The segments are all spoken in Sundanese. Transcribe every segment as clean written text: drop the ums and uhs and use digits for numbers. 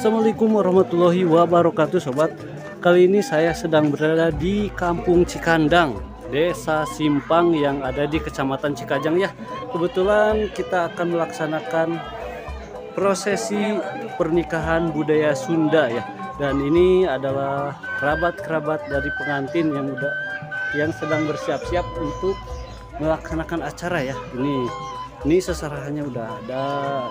Assalamualaikum warahmatullahi wabarakatuh sobat. Kali ini saya sedang berada di Kampung Cikandang, Desa Simpang yang ada di Kecamatan Cikajang ya. Kebetulan kita akan melaksanakan prosesi pernikahan budaya Sunda ya. Dan ini adalah kerabat-kerabat dari pengantin yang sedang bersiap-siap untuk melaksanakan acara ya. Ini seserahannya udah ada,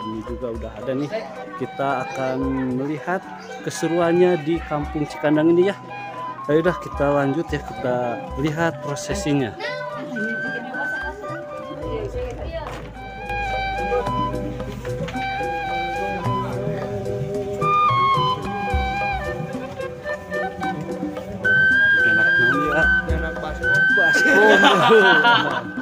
ini juga udah ada nih. Kita akan melihat keseruannya di Kampung Cikandang ini ya. Ayo dah kita lanjut ya, kita lihat prosesinya. Enak naon ya? Enak baskom. Baskom.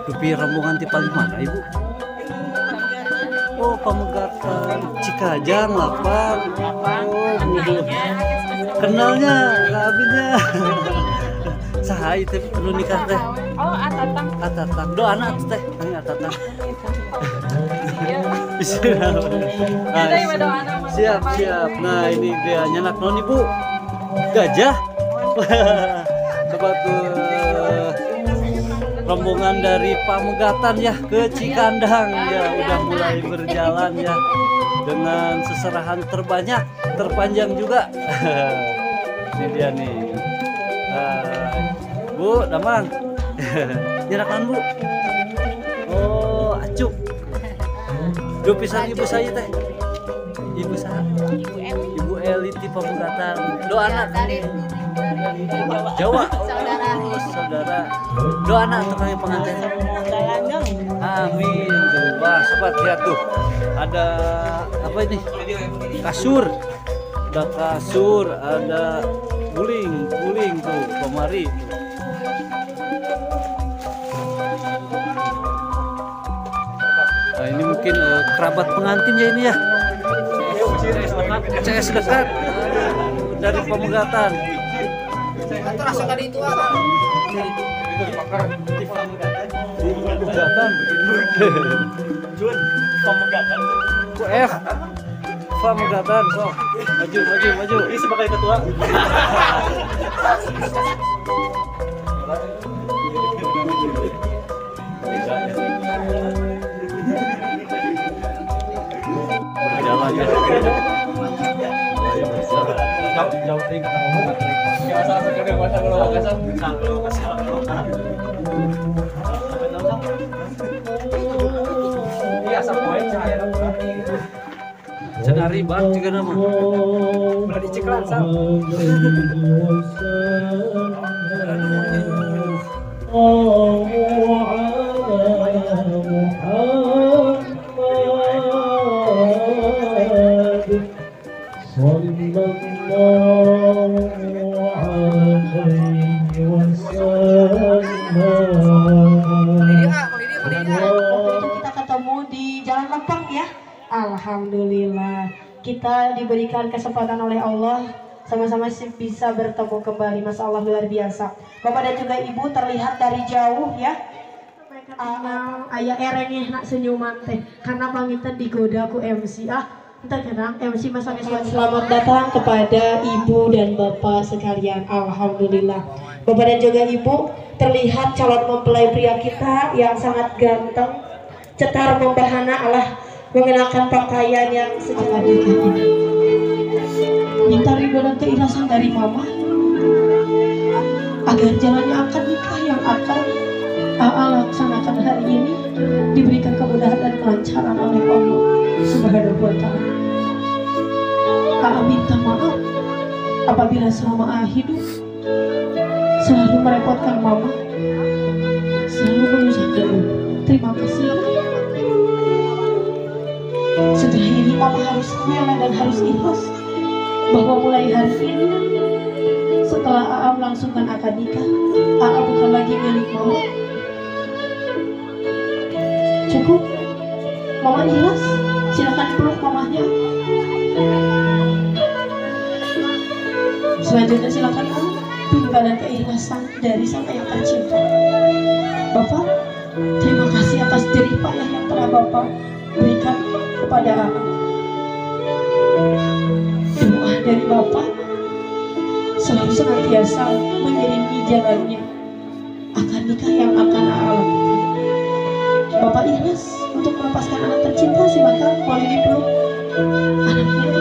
Dupi rombongan di paling mana ibu? Oh, Pamegatan Cikajang lapang. Oh, kenalnya abinya. Saha itu perlu nikah teh? Oh, Atatang. Atatang. Do anak teh, ini Atatang. Siap, siap. Nah, ini dia nyanak non ibu. Gajah. Sobat rombongan dari Pamegatan ya ke Cikandang ya, udah mulai berjalan ya dengan seserahan terbanyak, terpanjang juga. Ini dia nih. Bu, damang. Nyerakan Bu. Oh, acuk. Duh pisan ibu saya teh. Ibu saya. Ibu Eli ti Pamegatan. Do anak Jawa. Oh, saudara. Do anak tukang pengantin. Amin. Tuh, wah, sobat lihat tuh. Ada apa ini? Kasur. Ada kasur, ada guling, guling tuh, kemari. Nah, ini mungkin kerabat pengantin ya ini ya. CS dekat dari Pamegatan. Pamegatan. Pamegatan. F. Pamegatan, so. Maju, maju, maju. Ini sebagai ketua. Berjalan ya. Iya, Cenah ribat juga nama. Udah diceklan sal. Waktu itu kita ketemu di Jalan Lempeng ya. Alhamdulillah kita diberikan kesempatan oleh Allah sama-sama bisa bertemu kembali. Masya Allah, luar biasa. Bapak dan juga Ibu terlihat dari jauh ya. Ayah erengnya nak senyuman teh karena panginten digoda ku MC. Entar kadang MC masa. Selamat datang kepada Ibu dan Bapak sekalian. Alhamdulillah. Bapak dan juga Ibu, terlihat calon mempelai pria kita yang sangat ganteng, cetar membahana, Allah mengenakan pakaian yang secara nikah ini. Minta ridho dan keikhlasan dari mama agar jalannya akad nikah yang akan AA laksanakan hari ini diberikan kemudahan dan kelancaran oleh Allah Subhanahu wa Ta'ala. AA minta maaf apabila selama AA hidup selalu merepotkan mama, selalu menyusahkan. Terima kasih. Setelah ini mama harus rela dan harus ikhlas bahwa mulai hari ini setelah AA melangsungkan akad nikah, AA bukan lagi milik mama. Cukup, mama ikhlas. Silakan peluk mamahnya. Selanjutnya silakan pinta dan keikhlasan dari sang ayah tercinta. Bapak, terima kasih atas jerih payah yang telah Bapak berikan kepada AA. Doa dari Bapak selalu senantiasa mengiringi jalannya akad nikah yang akan AA lakukan. Bapak ikhlas untuk melepaskan anak tercinta, silakan boleh dipeluk anaknya.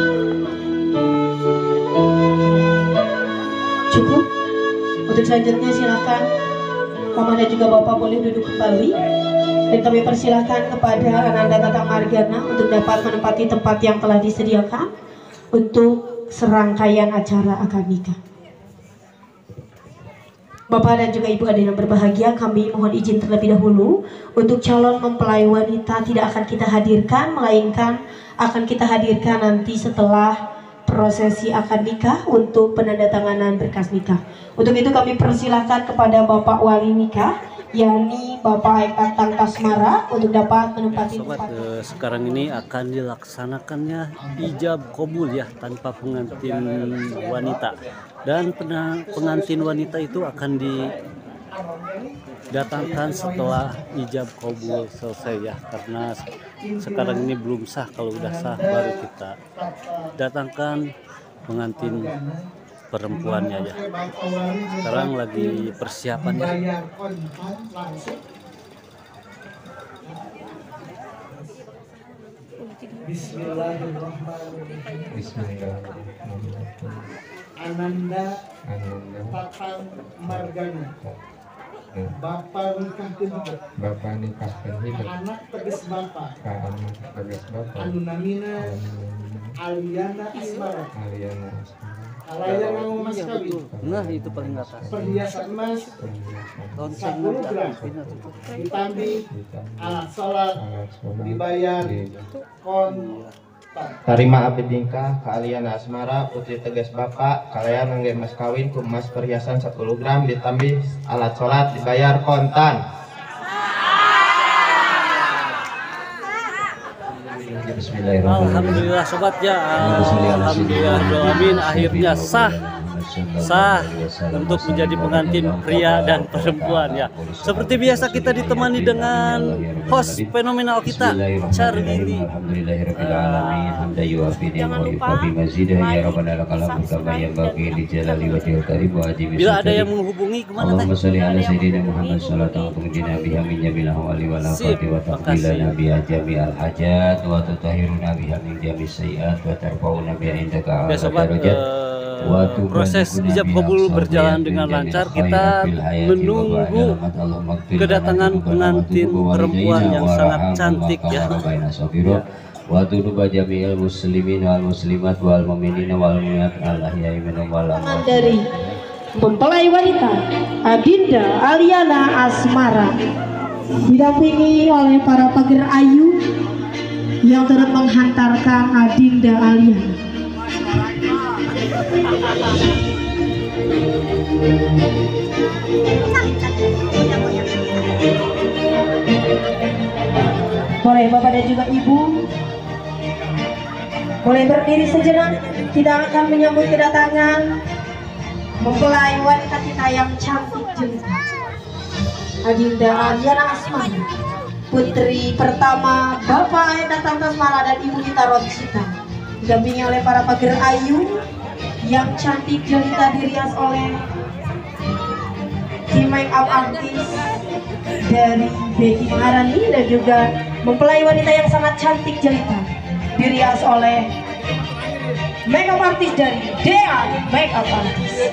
Cukup. Untuk selanjutnya silakan Mama dan juga Bapak boleh duduk kembali. Dan kami persilahkan kepada Ananda Tatang Margana untuk dapat menempati tempat yang telah disediakan untuk serangkaian acara akad nikah. Bapak dan juga Ibu hadirin yang berbahagia, kami mohon izin terlebih dahulu untuk calon mempelai wanita tidak akan kita hadirkan, melainkan akan kita hadirkan nanti setelah prosesi akad nikah untuk penandatanganan berkas nikah. Untuk itu kami persilahkan kepada Bapak Wali Nikah, yakni Bapak Eka Tasmara, untuk dapat menempati Sobat, tempat. Sekarang ini akan dilaksanakannya ijab kabul ya, tanpa pengantin wanita. Dan pengantin wanita itu akan didatangkan setelah ijab kabul selesai ya, karena sekarang ini belum sah. Kalau udah sah baru kita datangkan pengantin perempuannya ya. Sekarang lagi persiapan ya. Bismillahirrahmanirrahim. Bismillahirrahmanirrahim. Ananda Tatang Margana, Bapak nikahkeun hidup, Bapak nikahkeun hidup, anak tegas Bapak, anak tegas Bapak, anu namina Aliana Asmara, Aliana Asmara, kalayan nganggo mas kawin, Nah itu paling atas, perhiasan emas 10 gram, ditambih alat sholat, dibayar kontan. Tarima abdi nikah ka Aliana Asmara putri tegas Bapak, kalayan ngangge mas kawin ku emas perhiasan 10 gram ditambih alat sholat dibayar kontan. Alhamdulillah sobat ya, alhamdulillah, amin, akhirnya sah untuk menjadi pengantin pria dan perempuan ya. Seperti biasa kita ditemani dengan host fenomenal kita, Charlie. Jangan lupa like, subscribe, dan bila ada yang menghubungi kemana teh? Sip, makasih. Ya sobat, Proses ijab kabul berjalan dengan lancar. Kita menunggu kedatangan pengantin perempuan yang sangat cantik ya. Wa tunuba jami'il muslimin wal muslimat wal mu'minina wal mu'minat al ahya'i minhum wal amwat. Dari mempelai wanita Adinda Aliana Asmara didampingi oleh para pager ayu yang turut menghantarkan Adinda Aliana. Boleh Bapak dan juga Ibu boleh berdiri sejenak. Kita akan menyambut kedatangan mempelai wanita kita yang cantik jelita, Adinda Aliana Asmara, putri pertama Bapak Enda Asmara dan Ibu kita Rosita, didampingi oleh para pager ayu yang cantik jelita, dirias oleh tim make up artis dari Becky Maharani, dan juga mempelai wanita yang sangat cantik jelita dirias oleh make up artis dari Dea Make Up Artist.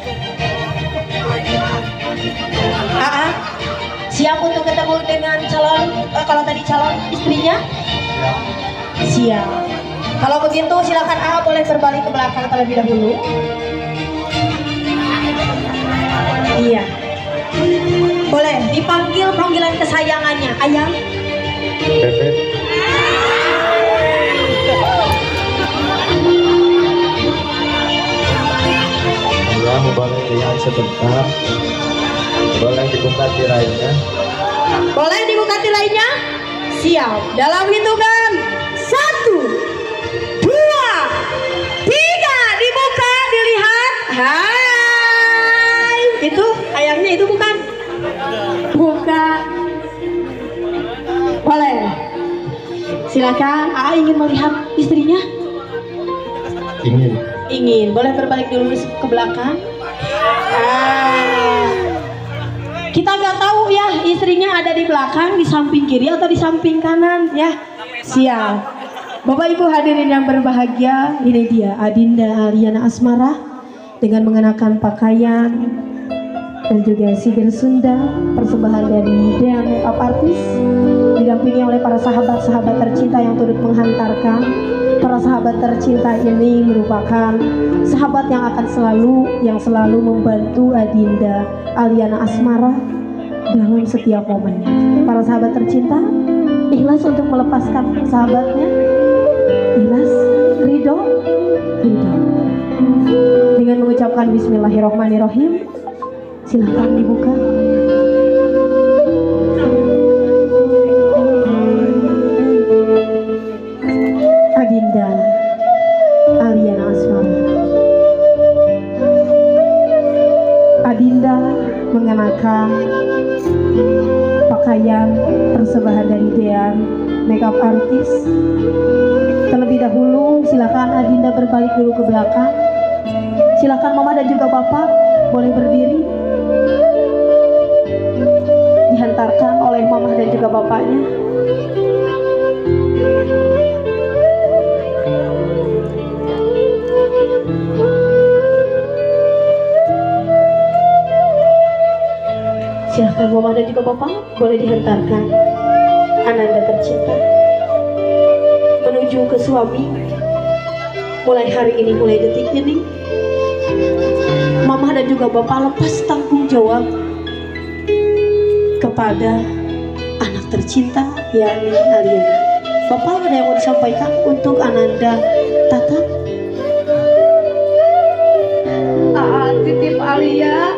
AA siap untuk ketemu dengan calon, kalau tadi calon istrinya? Siap. Kalau begitu silakan AA boleh berbalik ke belakang terlebih dahulu. Iya. Boleh dipanggil panggilan kesayangannya, Ayang. Bebek. Ya, boleh lihat sebentar. Boleh dibuka tirainya. Boleh dibuka tirainya? Siap. Dalam hitungan 1, 2, 3 dibuka, dilihat. Hai. Itu ayangnya itu bukan? Bukan. Boleh. Silakan. AA ingin melihat istrinya? Ingin. Ingin. Boleh berbalik dulu ke belakang. Ah. Kita nggak tahu ya istrinya ada di belakang, di samping kiri atau di samping kanan ya. Siap. Bapak Ibu hadirin yang berbahagia, ini dia Adinda Aliana Asmara dengan mengenakan pakaian dan juga siger Sunda, persembahan dari Dea Make Up Artist, didampingi oleh para sahabat-sahabat tercinta yang turut menghantarkan. Para sahabat tercinta ini merupakan sahabat yang akan selalu membantu Adinda Aliana Asmara dalam setiap momennya. Para sahabat tercinta, ikhlas untuk melepaskan sahabatnya, ikhlas, ridho, ridho. Dengan mengucapkan Bismillahirrohmanirrohim, silahkan dibuka. Adinda Aliana Asmara. Adinda mengenakan pakaian persembahan dari Dean Makeup Artist. Terlebih dahulu silakan Adinda berbalik dulu ke belakang. Silakan Mama dan juga Bapak boleh berdiri. Dihantarkan oleh Mama dan juga bapaknya. Silahkan Mama dan juga Bapak boleh dihantarkan Ananda tercinta menuju ke suami. Mulai hari ini, mulai detik ini, Mama dan juga Bapak lepas tanggung jawab kepada anak tercinta, yakni Aliana. Bapak ada yang mau disampaikan untuk Ananda Tata? Titip Alia,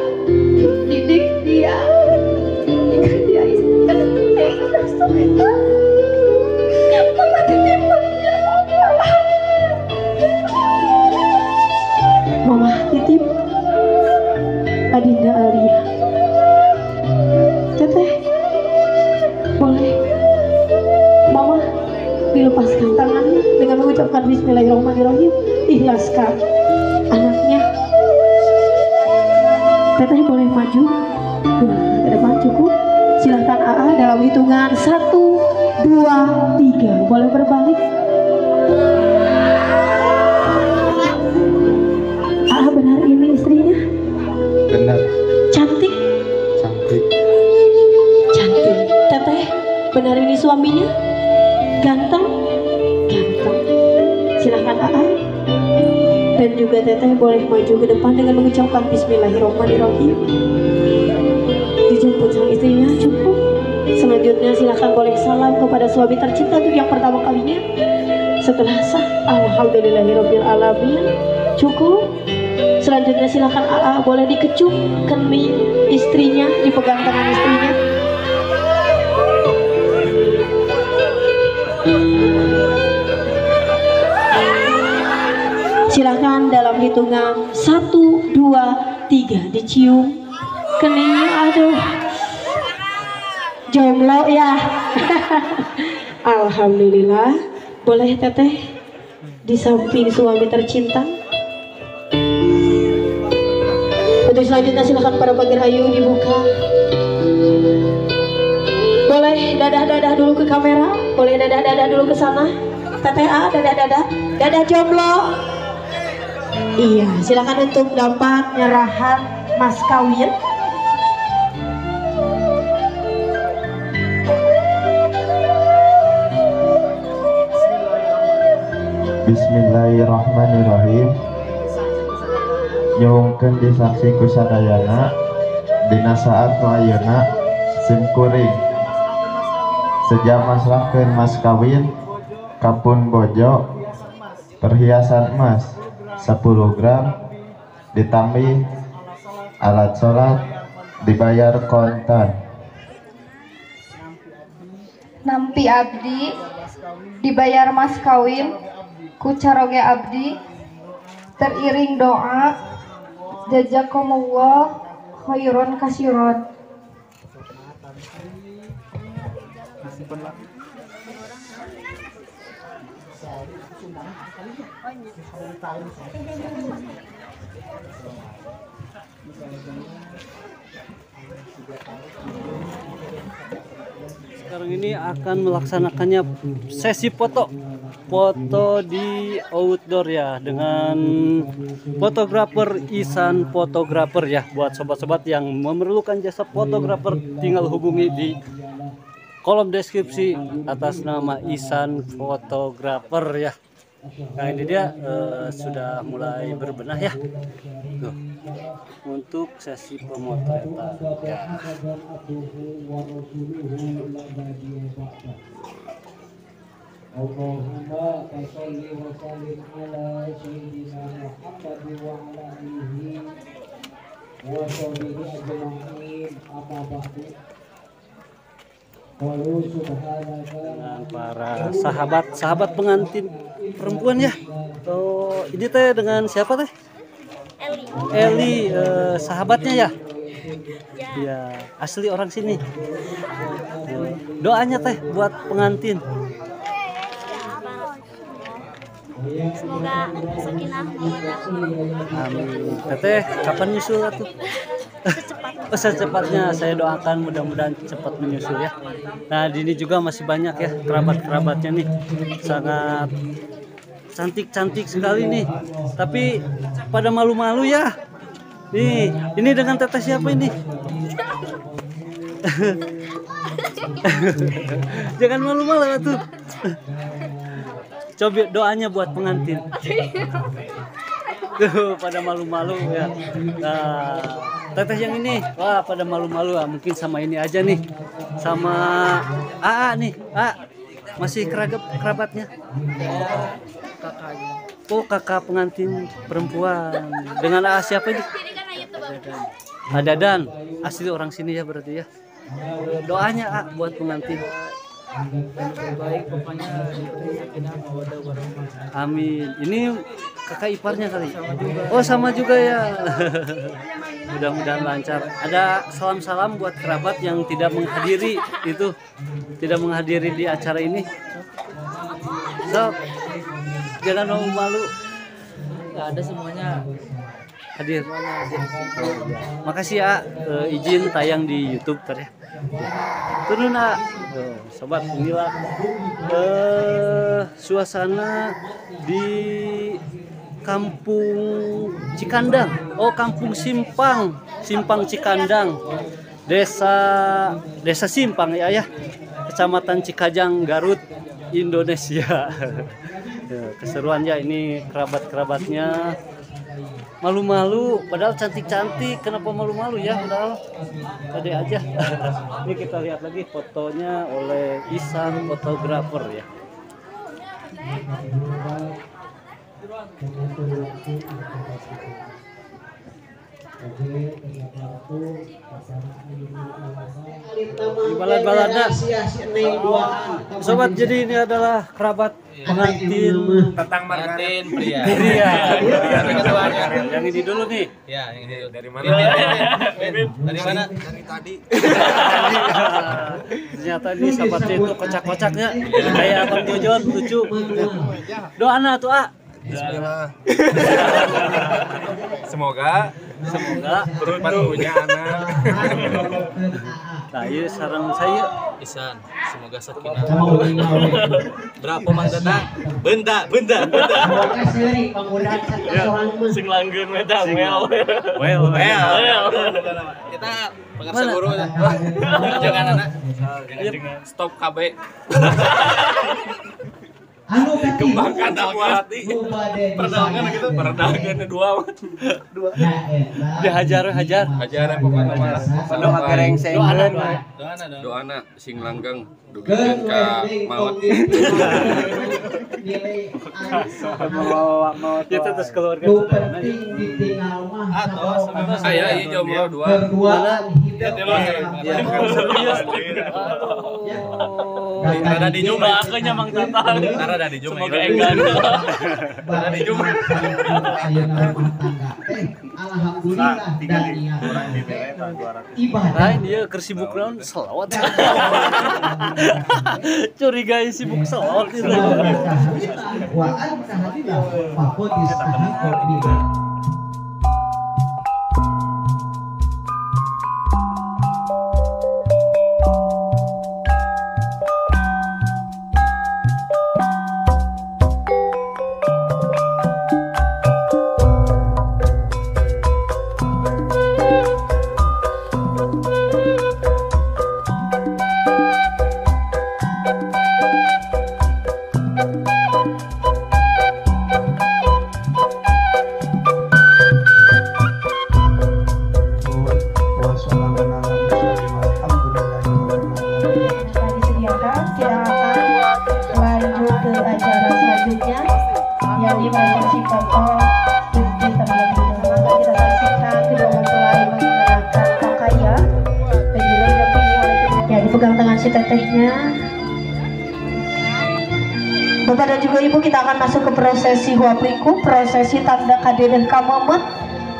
didik dia, jika dia istri. Mama titip Alia. Mama titip Adinda Alia. Teteh, boleh Mama dilepaskan tangannya dengan mengucapkan Bismillahirrahmanirrahim. Ikhlaskan anaknya. Teteh boleh maju ke depan, cukup. Silahkan AA dalam hitungan 1, 2, 3. Boleh berbalik. AA benar Silahkan AA dan juga Teteh boleh maju ke depan dengan mengucapkan Bismillahirrahmanirrahim. Dijemput sang istrinya, cukup. Selanjutnya silahkan boleh salam kepada suami tercinta untuk yang pertama kalinya. Setelah sah, alhamdulillahirabbil alamin, cukup. Selanjutnya silahkan AA boleh dikecup kening istrinya, dipegang tangan istrinya. Silahkan dalam hitungan 1, 2, 3 dicium keningnya. Aduh, jomblo ya. Alhamdulillah. Boleh Teteh di samping suami tercinta. Untuk selanjutnya silahkan para pagar ayu dibuka. Boleh dadah-dadah dulu ke kamera, boleh dadah-dadah dulu ke sana. Teteh A, dadah-dadah, dadah jomblo. Iya, silakan untuk dapat nyerahan mas kawin. Bismillahirrahmanirrahim. Nyuhunkeun disaksi ku sadayana dina saat nu ayeuna sim kuring sejak masrahkeun mas kawin kapun bojo perhiasan emas 10 gram ditambih alat sholat dibayar kontan. Nampi abdi dibayar mas kawin ku caroge abdi teriring doa jazakumullah khairan kasiron. Sekarang ini akan melaksanakannya sesi foto di outdoor ya, dengan fotografer Isan Fotografer ya. Buat sobat-sobat yang memerlukan jasa fotografer tinggal hubungi di kolom deskripsi atas nama Isan Fotografer ya. Nah ini dia sudah mulai berbenah ya. Tuh, untuk sesi pemotretan ya. Allahumma sholli wa sallim ala sayyidina Muhammad wa ala alihi wa sahbihi ajma'in. Amma ba'du. Dengan para sahabat pengantin perempuan ya. Oh, ini teh dengan siapa teh? Eli. Eli, sahabatnya ya? Ya, asli orang sini. Doanya teh buat pengantin. Semoga sakinah mawaddah. Amin. Teteh kapan nyusul atuh? Secepatnya. Oh, secepatnya, saya doakan mudah-mudahan cepat menyusul ya. Nah, di ini juga masih banyak ya kerabat-kerabatnya nih. Sangat cantik-cantik sekali nih. Tapi pada malu-malu ya. Nih, ini dengan teteh siapa ini? Jangan malu-malu atuh. Coba doanya buat pengantin. Tuh, pada malu-malu ya. Nah, teteh yang ini, wah pada malu-malu ah. Mungkin sama ini aja nih. Sama AA nih. A masih kerabatnya. Kakaknya. Oh, kakak pengantin perempuan. Dengan AA siapa ini? Adadan. Asli orang sini ya berarti ya. Doanya A buat pengantin. Baik, pokoknya sakinah mawaddah warahmah. Amin. Ini kakak iparnya kali. Sama juga. Oh, sama juga ya. Mudah-mudahan lancar. Ada salam-salam buat kerabat yang tidak menghadiri itu, tidak menghadiri di acara ini. So, jangan malu-malu. Nggak ada, semuanya hadir. Makasih ya, izin tayang di YouTube ter ya. Turun A. Sobat, inilah suasana di Kampung Cikandang. Oh, Kampung Simpang, Simpang Cikandang. Desa Simpang ya ya. Kecamatan Cikajang, Garut. Indonesia. Ya, keseruannya ini kerabat-kerabatnya malu-malu, padahal cantik-cantik, kenapa malu-malu ya? Padahal tadi aja. Ini kita lihat lagi fotonya oleh Isan fotografer ya. Balad-balada. Sobat, jadi ini adalah kerabat pengantin Tetang Margaret pria. Yang ini dulu nih. Ya, yang ini dari mana? Dari mana? Dari tadi. Ternyata ini sahabatnya itu kocak-kocaknya kayak Abang Jojon lucu. Doana tuh, ah. Bismillah. Semoga beruntung punya anak. Nah, iya saran saya Isan, semoga sakinah. Berapa Mang Tatang? Benda. Sing langgeun eta well. Well. Kita pengarsa guru. Jangan anak. Stop KB. Kembangkan hati. Perdagangan gitu, perdagangan dua. Dihajar. Hajar pokoknya mah. Doa gerengseng. Doana sing langgeng dugikeun ka maot. Ya terus keluarga saudara. Atos aya ieu jomblo dua. Rada di Juma akhirnya Mang Tatang. Rada di Juma. Semoga enggan. Rada di Juma. Alhamdulillah dan ibadah. Lain dia keur sibuk naon selawat. Curiga sibuk selawat itu. Wa anta hadila Pegang tangan si tetehnya. Bapak dan juga Ibu, kita akan masuk ke prosesi huapliku, prosesi tanda kade dan kamemet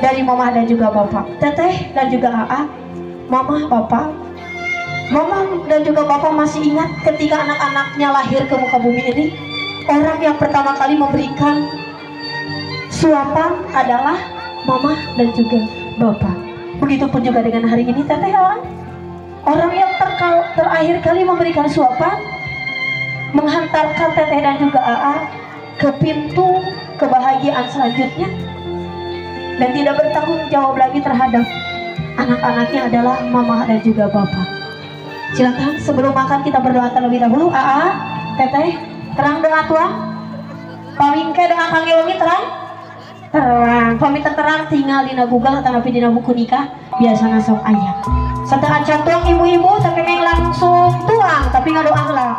dari mamah dan juga bapak, teteh dan juga AA, mamah, bapak. Mamah dan juga bapak masih ingat ketika anak-anaknya lahir ke muka bumi ini, orang yang pertama kali memberikan suapan adalah mamah dan juga bapak. Begitupun juga dengan hari ini teteh, AA. Orang yang terakhir kali memberikan suapan, menghantarkan teteh dan juga AA ke pintu kebahagiaan selanjutnya dan tidak bertanggung jawab lagi terhadap anak-anaknya adalah mama dan juga bapak. Silakan sebelum makan kita berdoa terlebih dahulu. AA, teteh, terang doa tuang. Pamingke doa kang wengi terang. Terang, pamit terang tinggal dina Google atau dina buku nikah biasana sok aya. Setelah cantuang ibu-ibu tapi neng langsung tuang tapi nggak doa lah.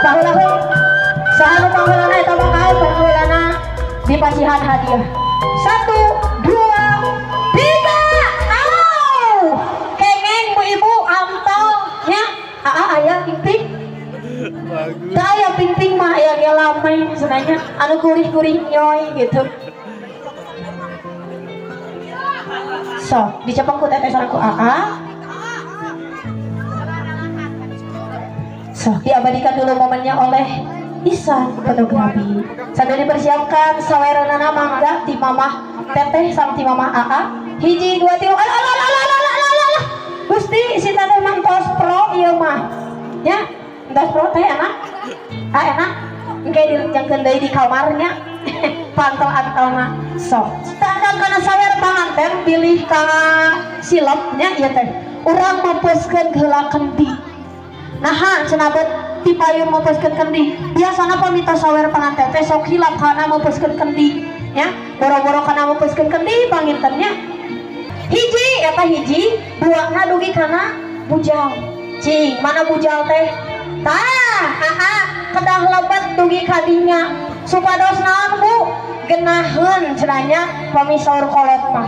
Paheula heula. Saha nu pangheulana eta bakal pangheulana dipasihan hadiah. 1, 2, 3. Au! Kengeng Bu Ibu antol nya. Aa aya pingping. Bagus. Teu aya pingping mah aya ge lamai cenah anu kurih-kurih nyoy gitu. So, dicepeng ku teteh sareng ku Aa. So, diabadikan dulu momennya oleh Isan fotografi. Sambil dipersiapkan saweranana mangga ti mamah teteh sareng ti mamah Aa. 1, 2, 3. Alah alah alah alah alah alah. Gusti si teteh mah tos pro ieu mah. Nya, tos pro teh enak. Ah enak. Engke direnjangkeun deui di kamarnya. Pantol-antolna. So, tangkang kana sawer panganten bilih ka silapnya ieu teh. Urang mapeuskeun heula kendi. Naha cenah bet ti payun mapeuskeun kendi. Biasana pamita sawer panganten teh sok hilap kana mapeuskeun kendi nya. Boro-boro kana mapeuskeun kendi pangintennya. Hiji eta hiji, duana dugi kana bujal. Cing, mana bujal teh? Tah, aa kedah lebet dugi kadinya. Supados naon Bu? Genaheun cenah pami saur kolot mah.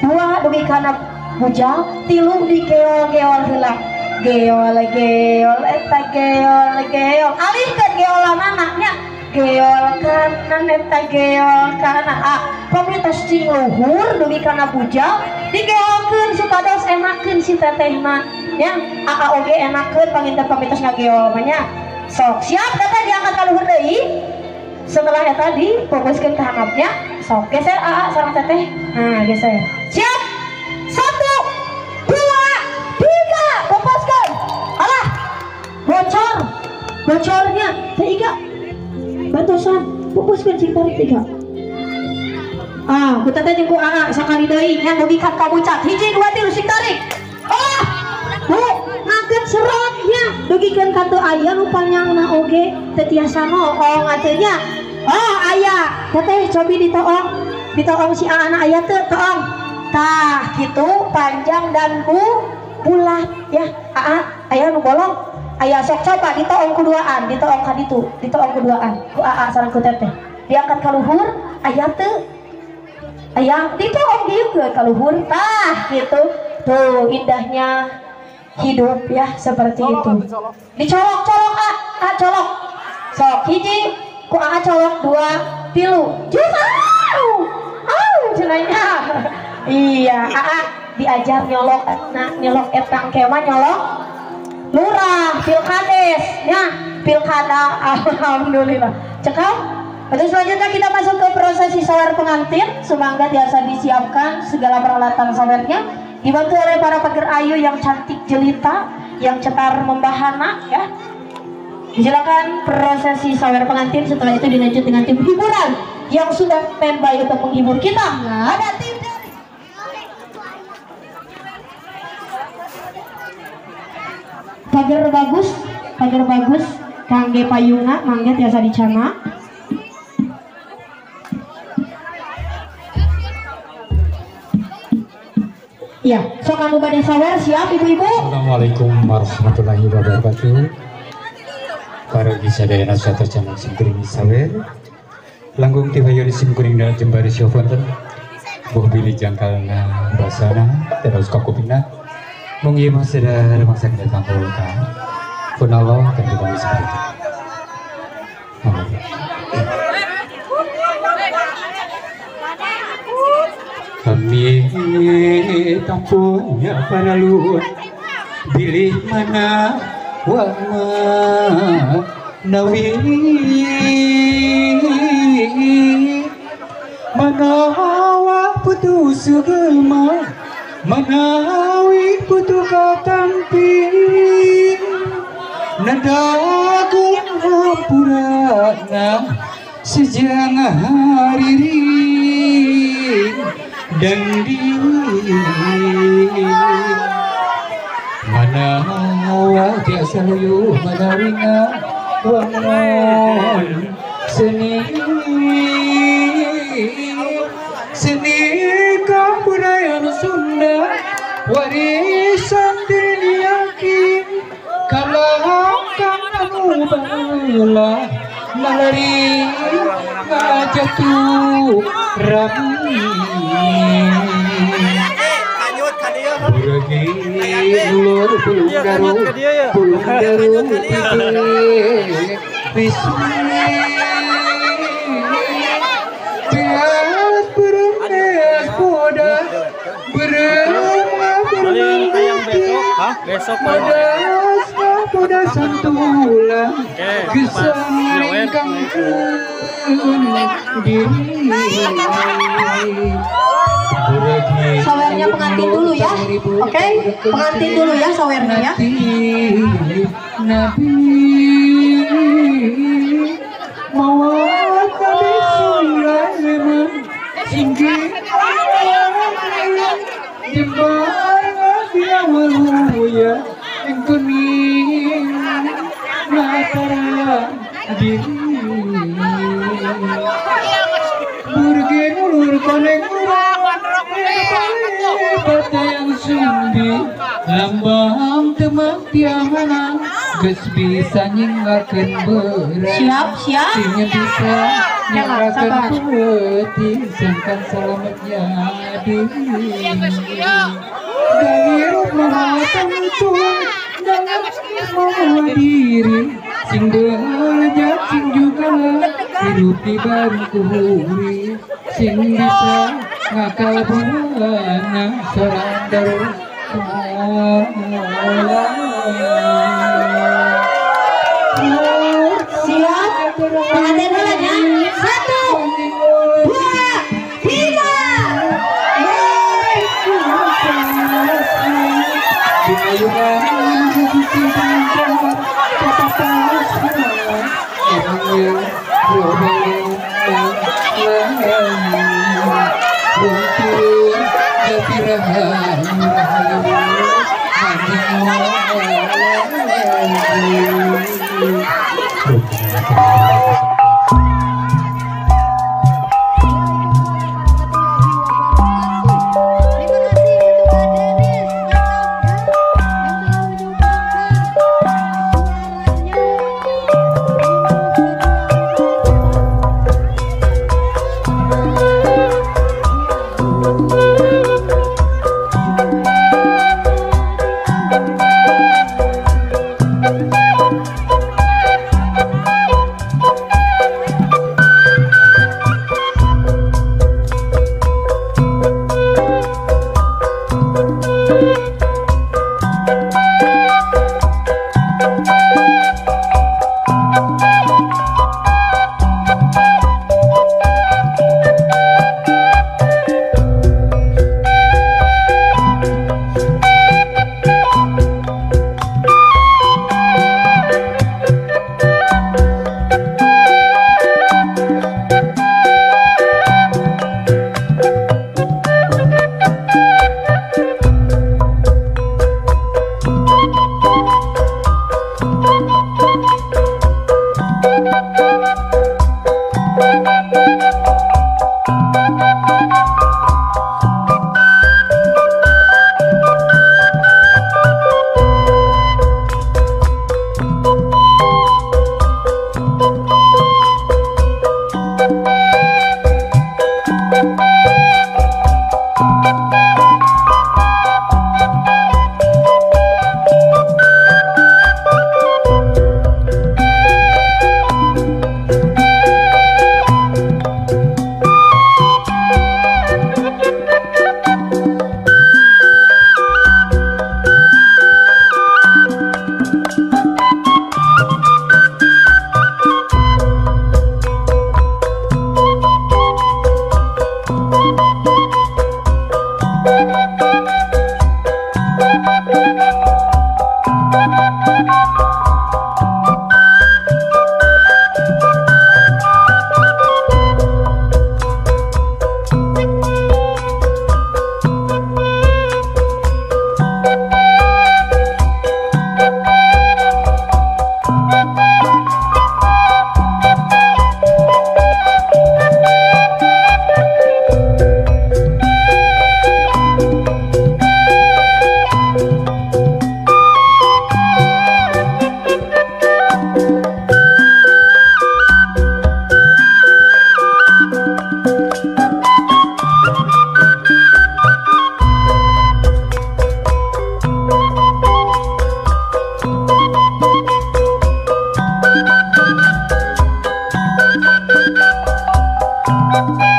2 dugi kana bujal, 3 digeol-geol heula. Geol geol eta geol geol. Alihkeun geolanana nya. Geol kanan eta geol kanan. Ah, pami tos cing luhur dugi kana bujal, digeolkeun supados enakeun si tetehna nya. Aa oge enakeun panginten pami tos ngageol mah nya. Sok siap teteh diangkat ka luhur deui. Setelah eta difokuskeun ka handapnya. Sok geser aa sareng teteh. Nah, geser. Siap. 1, 2, 3, fokuskeun. Alah. Bocor. Bocornya teh iga. Bantosan, fokuskeun cing tarik 3. Ah, ku teteh jeung ku aa sakali deui nya dugi ka kabucat. 1, 2, 3 sing tarik. Alah. Bu, ngaget serotnya dugikeun ka teu aya nu panjangna oge teu tiasa noong atuh nya. Oh, aya. Teteh cobi ditoong. Ditoong si aana aya teu toong. Tah, kitu panjang dan bulat ya. Aa, aya nu bolong. Aya sok coba ditoong kuduaan, ditoong ka ditu, ditoong kuduaan. Ku aa sareng ku teteh. Diangkat ka luhur, aya teu. Aya ditoong dieu ka luhur. Tah, kitu. Tuh indahnya hidup ya seperti itu. Dicolok-colok a colok. Sok hiji ku aa colok 2, 3. Jus au. Au cenahnya. Iya, aa diajar nyolok nah nyolok etang kema nyolok lurah pilkades nya pilkada alhamdulillah. Cekap. Untuk selanjutnya kita masuk ke prosesi sawer pengantin. Semoga biasa disiapkan segala peralatan sawernya. Dibantu oleh para pager ayu yang cantik jelita, yang cetar membahana ya. Silakan prosesi sawer pengantin, setelah itu dilanjut dengan tim hiburan yang sudah standby untuk menghibur kita. Ada tim dari pager bagus, kangge payungna mangga tiasa dicana. Ya, sok anu bade sawer siap ibu-ibu. Assalamualaikum warahmatullahi wabarakatuh. Para sadayana satu channel simkuring sawer. Langkung ti hayori simkuring da jembari siofonten. Buh bilih jangkalna basana terus kakupina. Mung ieu mah sada mangsa datang ka. Pun Allah tentu kami seperti itu. Kami tak punya paraluan bilih mana wa nawi manawa putu sugema manawi putu katampi nadaku hampurana sejang hariri dan di mana wa tiasa luyu manawinga wangon seni seni kebudayaan Sunda warisan diniaki kalau anu ulah nalari ngajatuh rami Buragi ulur pulung daru pisui tias beremes poda besok poda santula gesang ingkang diri. Sawernya pengantin dulu ya. Oke, pengantin dulu ya sawernya ya. Nabi mawat Nabi Sulaiman singgi jembar Nabi awal ing kuning latara diri burgen ulur koneng yang sumbi lambang teman tiamana geus bisa nyinggakeun beurang. Siap siap sing bisa nyinggakeun peuting sangkan salametnya diri dari rumah tangtung dalam mau diri sing belajat sing juga hidup di bangku huri sing bisa ngakal buana sorang darul. Siap pengantin heula nya. 1 2 3. Thank you.